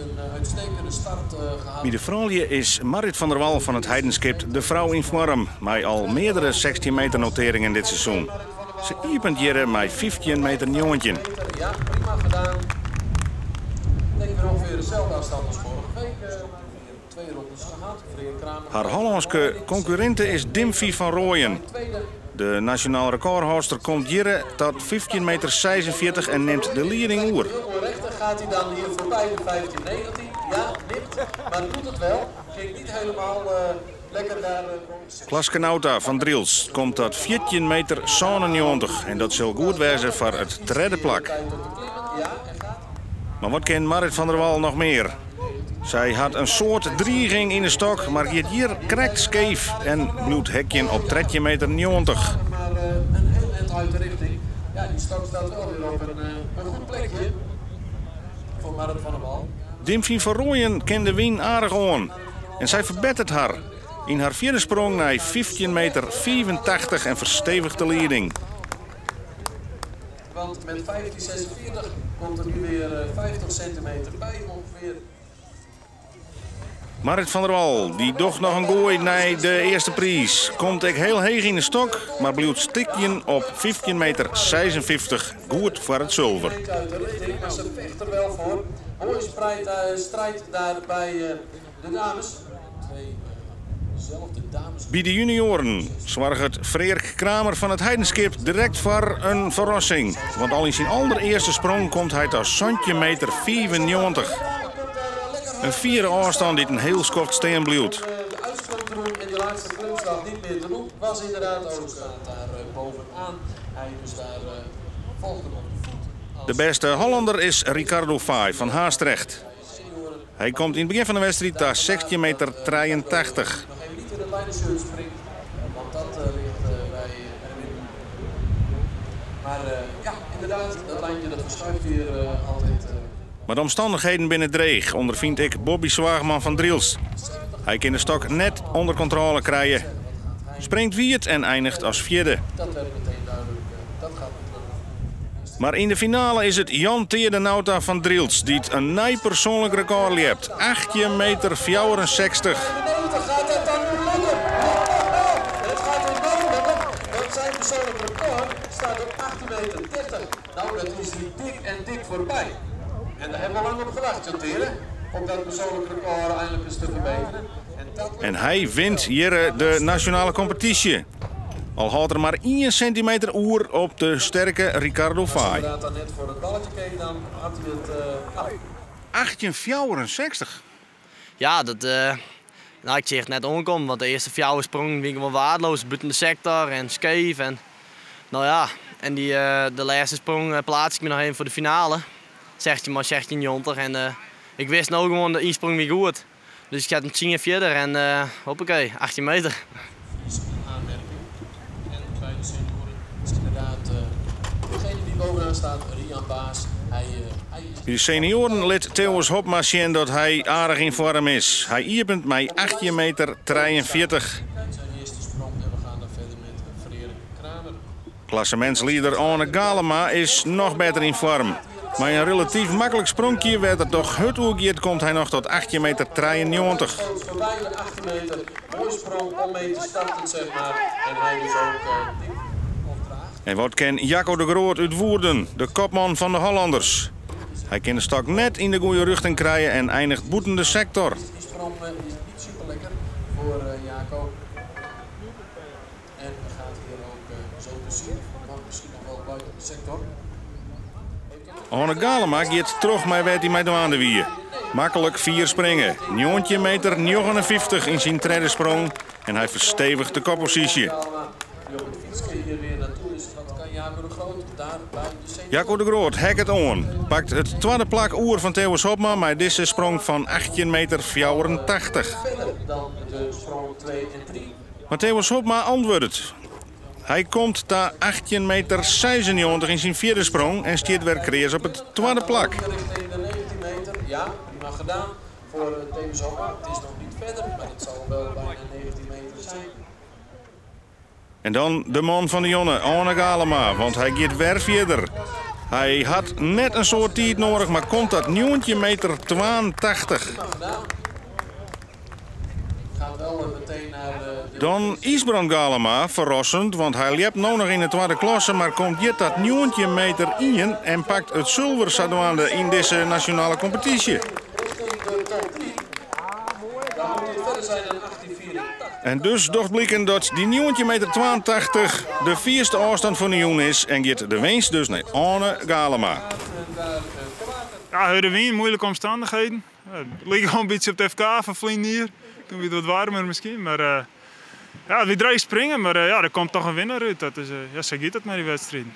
Een uitstekende start gehad. By de froulju is Marrit van der Wal fan It Heidenskip de frou yn foarm, mei al meardere 16 meter noteringen dit seizoen. Se iepent hjirre mei 15 meter 19. Ja, prima gedaan. Ik denk weer ongeveer dezelfde afstand als vorige week. Twee rondes gehad. Freerk Kramer. Har Hollânske konkurrinte is Dimphy van Rooijen. De nasjonaal rekôrhâldster komt hjirre tot 15 meter 46 en nimt de lieding oer. Heel rechter gaat hij dan hier voorbij de 15-19. Ja, nipt, maar doet het wel. Ging niet helemaal lekker daar. Klaske Nauta fan Drylts komt tot 14 meter 97 en dat sil goed wêze foar it tredde plak. Ja, en gaat. Mar wat kin Marrit van der Wal noch mear? Sy hat in soad driging yn de stok, mar giet hjir krekt skeef en bliuwt hekjen op 13 meter 90. Maar een heel eind uit de richting. Ja, die stok staat wel weer op een goed plekje voor Marrit van der Wal. Dimphy van Rooijen kin de wyn aardich oan en sy ferbetteret har. Yn har fjirde sprong nei 15 meter 85 en fersteviget de lieding. Want met 15,46 komt er nu weer 50 centimeter bij ongeveer. Marrit van der Wal, dy docht noch in goai nei de earste priis. Komt ek hiel heech yn de stok, mar bliuwt stikjen op 15 meter 56. Goed foar it sulver. Uit de richting, maar ze vecht er wel voor. Mooi strijd daar bij de dames. Twee dezelfde dames. By de junioaren soarget Freerk Kramer fan It Heidenskip direkt foar in ferrassing. Want al yn syn alderearste sprong komt hy ta 17 meter 95. In fiere ôfstân dy't in hiel skoft stean bliuwt. De uitsprong te doen en die laatste klimslag niet meer te doen. Was inderdaad ook staat daar bovenaan. Hij dus daar volgde hem op de voet. De bêste Hollander is Ricardo Faaij fan Haastrecht. Hy komt yn it begjin fan de wedstriid ta 16 meter 83. Nog even niet in het lijnenshirt springt, want dat ligt bij Erwin. Maar ja, inderdaad, dat lijntje dat verschuift hier altijd. Mar de omstannichheden binne dreech, ûnderfynt ek Bobby Zwaagman fan Drylts. Hy kin de stok net ûnder kontrôle krije. Springt wiet en einiget as fjirde. Dat werd meteen duidelijk, dat gaat niet lukken. Mar yn de finale is it Jan Teade Nauta fan Drylts dy't in nij persoanlik rekôr ljept. 18 meter 64. 95 gaat het dan nu lukken. Het gaat hem wel lukken, want zijn persoonlijk record staat op 18 meter 30. Nou, dat is hij dik en dik voorbij. En daar hebben we lang op gewacht, Jan Teade, om dat persoonlijk record eindelijk eens te verbeteren. En dat En hy wint hjir de nasjonale kompetysje. Al hâldt er mar 1 sintimeter oer op de sterke Ricardo Faaij. Inderdaad, dan net voor het balletje keek, dan had hij het nou. 1864. Ja, dat, nou, ik zie het net oankommen, want de earste fjouwer sprongen wienen gewoan weardeloas, bûten de sektor en skeef. En, nou ja, en die, de lêste sprong pleats ik my noch even foar de finale. 16 mar 16,90 en ik wist no gewoan, de ynsprong wie goed. Dus ik set him 10 fierder en hoppakee, 18 meter. Is een aanmerking. En bij de senioren is inderdaad degene die bovenaan staat, Rian Baas. Hij is By de senioaren lit Theo's Hopma sjen dat hy aardich yn foarm is. Hy iepent mei 18 meter 43. Zijn eerste sprong en we gaan dan verder met Freerk Kramer. Klassemintslieder Arne Galema is noch better yn foarm. Mei in relatyf maklik spronkje wêr't er dochs hurd oer giet, komt hy noch ta 18 meter 93. Voorbij de 18 meter, mooi sprong om mee te starten, zeg maar. En hij dus ook dik of traag. En wat kin Jacco de Groot út Woerden, de kopman fan de Hollanders? Hy kin de stok net yn de goede rjochting krije en einiget bûten de sektor. Die sprong is niet super lekker voor Jacco. En gaat hier ook zo te zien, maar misschien nog wel buiten de sector. Arne Galema giet troch mei wêr't hy mei dwaande wie. Maklik 4 springen. 19 meter 59 yn syn tredde sprong en hy fersteviget de kopposysje. Die op het fietsje hier weer naartoe is. Wat kan Jaco de Groot daar bij de senioren? Jaco de Groot hekket oan. Pakt it twadde plak oer fan Theo's Hopma mei dizze sprong fan 18 meter 84. Verder dan de sprong 2 en 3. Mar Theo's Hopma antwurdet. Hy komt ta 18 meter 96 yn syn fjirde sprong en stiet wer kreas op it twadde plak. Richting de 19 meter. Ja, prima gedaan voor Theo's Hopma. Het is nog niet verder, maar het zal wel bijna 19 meter zijn. En dan de man fan de jûn, Arne Galema, want hy giet wer fierder. Hy hat net in soad tiid noadich, mar komt ta 19 meter 82. Dan Ysbrand Galema, ferrassend, want hy ljept no noch yn de twadde klasse, mar komt hjir ta 19 meter 1 en pakt it sulver sadwaande yn dizze nasjonale kompetysje. En dus docht bliken dat dy 19 meter 82 de fierste ôfstân fan de jûn is en giet de winst dus nei Arne Galema. Ja, hurde wyn, moeilike omstannichheden. Het like wol in bytsje op it FK fan ferline jier. Doe wie it wat waarmer miskien, mar ja, it wie dreech springen, mar ja, der komt toch in winner út. Dat is, ja, sa giet it mei dy wedstriden.